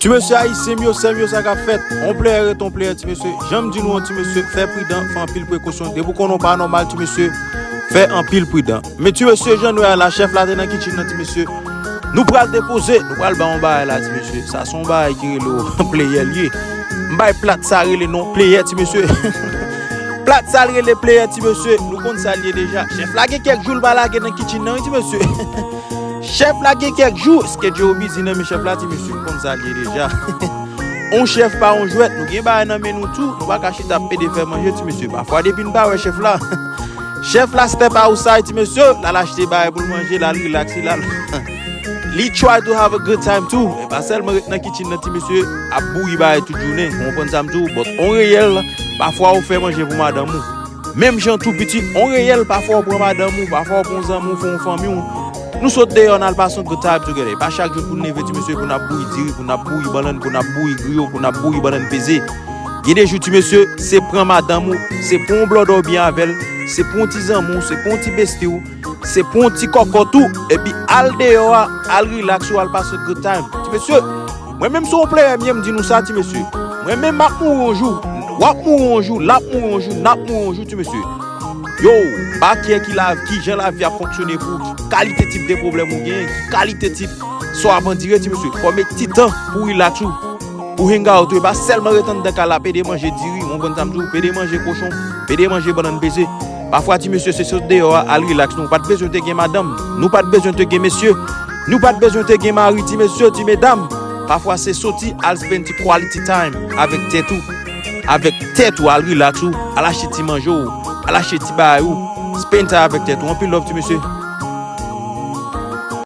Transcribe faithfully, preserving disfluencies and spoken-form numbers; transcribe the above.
Ti mesye ayisyen m yo, sè m yo, sa k ap fèt? On player ret on player, ti mesye. Jan m di nou an, ti mesye, fè pridan, fè anpil prekosyon. Depi w konnen w pa nòmal, ti mesye, fè anpil pridan. Men ti mesye, jan nou wè a la, chèf la te nan kitchen nan, ti mesye. Nou pral depoze, nou pral ba yon bagay la, ti mesye. Sa se yon bagay ki rele w player l ye. M bay plat sa rele non player, ti mesye. Plat sa l rele player, ti mesye. Nou konn sa l ye deja. Chèf la gen kèk jou l pa lage nan kitchen nan, wi, ti mesye. Chèf la gen kèk jou, schedule bizi nan men chèf la, ti mesye, konn sa l ye deja. On chèf pa on jwèt, nou gen bagay nan men nou tou, nou pa ka chita ap pede fè manje, ti mesye. Pafwa, depi n pa wè chèf la, chèf la step outside, ti mesye, l al achte bagay pou l manje, l al relax, l al. Li try to have a good time too. E pa sèlman ret nan kitchen nan, ti mesye, ap bouyi bagay tout jounen. Ou konprann sa m di w? But on reyèl, pafwa ou fè manje pou madanm ou. Menm jan tou piti, on reyèl, pafwa w pran madanm ou, pafwa w pran zanmi w, fè yon fanmi w. Nou sot deyò, n al pase yon good time together. E pa chak jou pou n leve, ti mesye, pou n ap bouyi diri, pou n ap bouyi bannann, pou n ap bouyi griyo, pou n ap bouyi bannann peze. Gen de jou, ti mesye, se pran madanm ou, se pran yon blòdè w byen avè l, se pran yon ti zanmi w, se pran yon ti besti w, se pran yon ti kòkòt ou, epi al deyò a, al relax ou, al pase good time. Ti mesye, mwen menm se yon player m ye, m di nou sa, ti mesye. Mwen menm m ap mouri yon jou, w ap mouri yon jou, l ap mouri yon jou, n ap mouri yon jou, ti mesye. Yo, pa kè ki la, ki jan lavi ap fonksyone pou ou, ki kalite tip de pwoblèm ou genyen, ki kalite tip sa w ap andire, ti mesye. Fò w met ti tan pou relax ou, pou hang out ou, e pa sèlman ret anndan kay la, pede manje diri, ou konprann sa m di w, pede manje kochon, pede manje bannann peze. Pafwa, ti mesye, se sot deyò a, al relax nou. Ou pa t bezwen te gen madanm, nou pa t bezwen te gen mesye, nou pa t bezwen te gen mari, ti mesye, ti medam. Pafwa, se soti, al spend ti quality time avèk tèt ou. Avèk tèt ou, al relax ou, al achte ti manje w, al achte ti bagay ou. Spend time avèk tèt ou. Anpil love, ti mesye.